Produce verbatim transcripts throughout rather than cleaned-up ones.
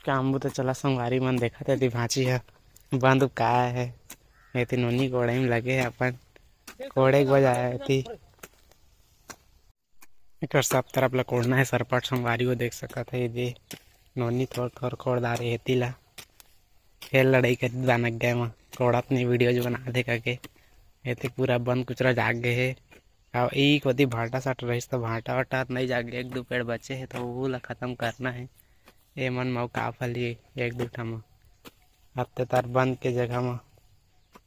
काम बुता चला संगवारी मन, देखत हे एती भांची ह बंद काय हे, एती नोनी कोड़े में लगे हे अपन, कोड़े के बजाय एती। एकर सब तरफ ला कोड़ना हे सरपट संगवारी हो, देख सकत हे ये दे नोनी थोर थोर कोड़ डारे हे एती ला, फेर लड़ाई कर दानक गए म कोड़त नहीं, वीडियो जो बना दे करके। एती पूरा बंद कुचरा जाग गए हे। अब ई कोती भांटा साट रहिस त भांटा वाटा नहीं जागे, एक दो पेड़ बचे हे त वो ला खत्म करना हे। ए मन म अउ का फली एक दो ठा म, अब ते तार बंद के जगह म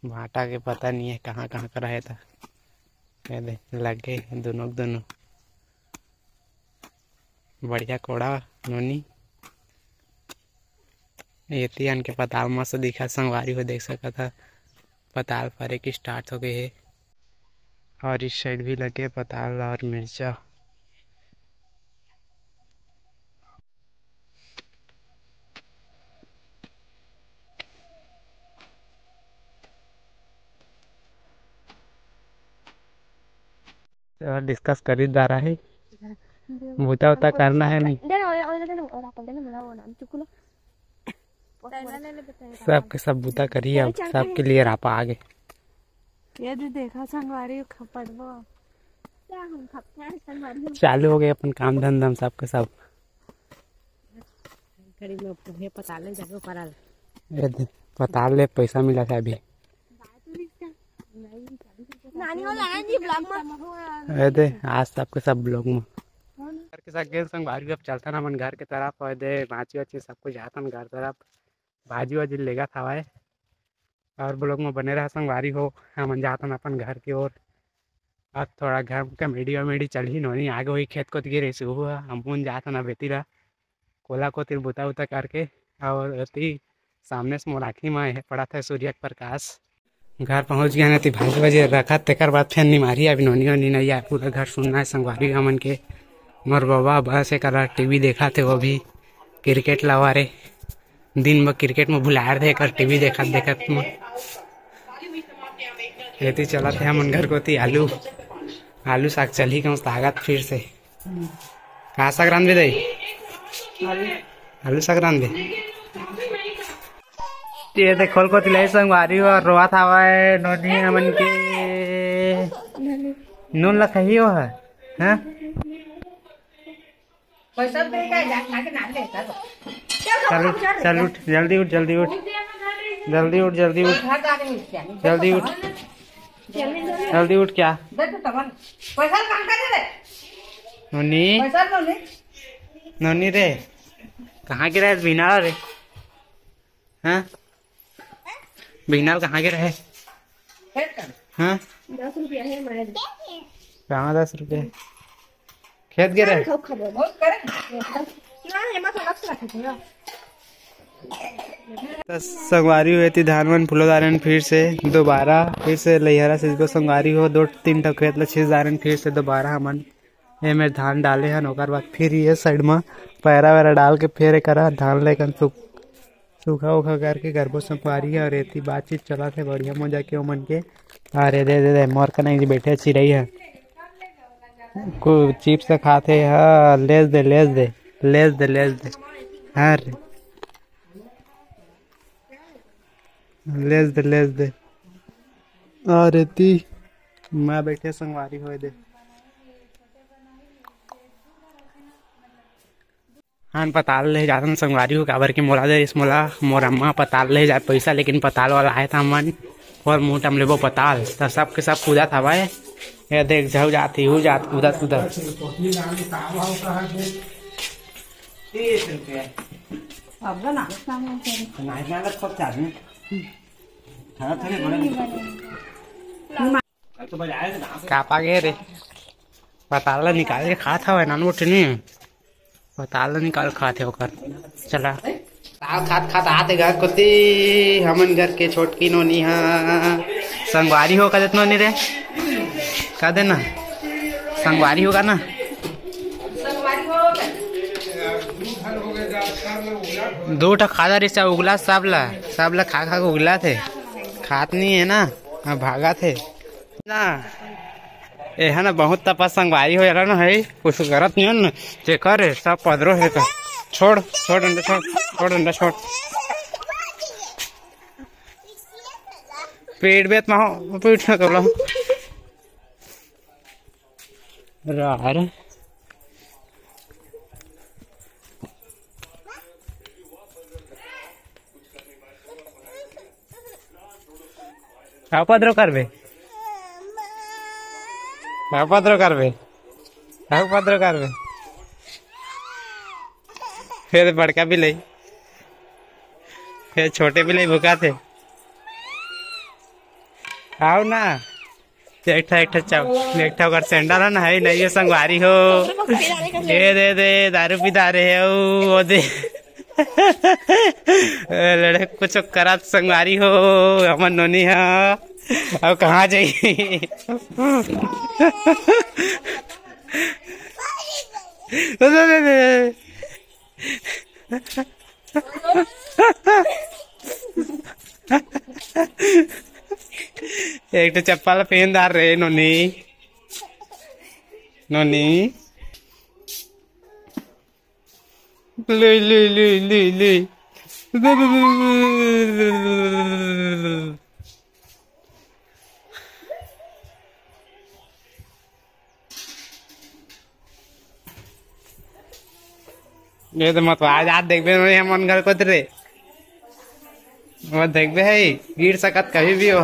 भांटा के पता नहीं हे कहाँ कहाँ करा हे त। ए दे लगे हे दोनों के दोनों। बढ़िया कोड़ा नोनी। एती आन के पताल मस्त दिखत संगवारी हो, देख सकत ह पताल फरे के स्टार्ट हो गए हे। और इस साइड भी लगे पताल और मिर्चा। और डिस्कस करी जा रहा है, बूता उता करना है नहीं। सबके सब बूता करी, अब सबके लिए रापा आगे। ये दे देखा संगवारी खपड़वा। चालू हो गए अपन काम धंधा में सबके सब। कड़ी में हे पताल ले जाके ऊपर आल। ए दे, पताल ले पैसा मिला था अभी। नानी वाला है जी ब्लॉग में। ए दे, आज सबके सब ब्लॉग में। घर के सब गेल संगवारी, अब चलता ना मन घर के तरफ। ए दे, बाची वाची सब कुछ जाता ना घर तरफ, भाजी वाजी लेगा था भाई। और ब्लॉग में बने रहा संगवारी हो, हमन जातन अपन घर की ओर। अब थोड़ा घर में कॉमेडी वॉमेडी चलही, नोनी आगे वही खेत कोत गिरे से हुआ, हम उन जातन अब एती ला कोला कोतिर बुता उता करके। और एती सामने से मोर आँखी में हे पड़ा था सूर्य के प्रकाश। घर पहुँच गए ना, ती भाजी वाजी रखा, तेकर बाद फेर निमारी अभी नोनी वोनी नहीं आए, पूरा घर सुनना है संगवारी हमन के। मोर बाबा बस एक टीवी देखा थे, वो भी क्रिकेट लवा रे। दिन में क्रिकेट में भुलाए रहे कर टीवी देखत देखत में। एती चलत हे हमन घर कोती आलू, आलू साग चलही कहूँ ताकत फिर से। कहाँ साग रांधबे दाई? आलू साग रांधबे। ये देख खोल कोती ले संगवारी हो, रोवत हवय नोनी हमन के। नून ला खही हो है, हाँ? पैसा दे का जा, खा के ना ले, चल। चल उठ, चल उठ, जल्दी उठ, जल्दी उठ। जल्दी उठ, जल्दी उठ। घर जाके मिल जाए। जल्दी उठ। जल्दी उठ क्या? दे तो तमन। पैसा कहाँ का दे रे? नोनी। पैसा नोनी। नोनी रे। कहाँ गिरा है बिना रे? हाँ? बिगनाल कहाँ के रहे? खेत का? हाँ? दस रुपया है हमारे। कहाँ दस रुपया? खेत के रहे? खाओ, खाओ। बहुत करे। ना, एमा तो अलग से रखे थे ना। त संगवारी हो एती धान मन फुलो डारेन फिर से दोबारा, फिर से लैहरा से इसको संगवारी हो दो तीन ठो खेत ल छीस डारेन फिर से दोबारा हमन एमे धान डाले हन, ओकर बाद फिर ये साइड म पैरा वैरा डाल के फिर एकरा धान लेकन सूख-, सूखा उखा करके करबो संगवारी ह। और एती बातचीत चलत हे बढ़िया मजा के ओमन के। अरे दे, दे, दे, मोर कने जी बैठे चिरई ह। को चिप्स खात हे, हाँ, लेस दे, लेस दे, लेस दे, लेस दे। हाँ रे। लेस दे, लेस दे। अरे ती, मैं बैठे संगवारी होए दे। हाँ, पताल ले जातन संगवारी हो, काबर के मोला दे, इस मोला, मोर अम्मा पताल ले जाए पैसा, लेकिन पताल वाला आए था मन, और मुंह टम लेबो पताल, त सबके सब कूदत हवय। ये देख, झऊ जात, हू जात, कूदत, कूदत। तीस रुपया। अब ना। नहीं, ना, ना, खूब चार्ज में। खाना थोड़ी बड़े। कल तो बजाए थे ना। का पा गए रे? पताल ला निकाल के खात हवय, नानू उठनी। पताल ला निकाल खात हे ओकर। चला। पताल खात खात आते घर कोती, हमन घर के छोटकी नोनी हा। संगवारी हो का देत नोनी रे? का देना? संगवारी हो का ना? दो ठा खादा रिसा उगला सब ला, सब ला खा खा के उगला थे। खात नहीं है ना, हाँ, भागा थे ना। ए है ना, बहुत तपस संगवारी हो जाला ना है, कुछ करत नहीं है ना, जेकर है, सब पदरो है का। छोड़, छोड़ डंडा, छोड़, छोड़ डंडा, छोड़। पेट बेत मा हो, पीठ ना कर लो। यार। का उपद्रव करबे? का उपद्रव करबे? का उपद्रव करबे? फिर बड़का बिलाई, फिर छोटे बिलाई भुकाथे। आओ ना, एक ठा, एक ठा चाव, एक ठा ओकर सैंडल है ना, है नहीं, ये संगवारी हो। ये दे दे, दारू पी दारे है, ओ, ओ दे। ए, लड़े कुछ करत संगवारी हो, हमर नोनी हा। अब कहाँ जाई? दे, दे, दे, दे। एक ठो चप्पल पहन दार रे नोनी, नोनी। ले, ले, ले, ले, ले। ये तो मत आज, आज देखबे नहीं हम मन घर को रे। वो देखबे है, गिर सकत कभी भी हो।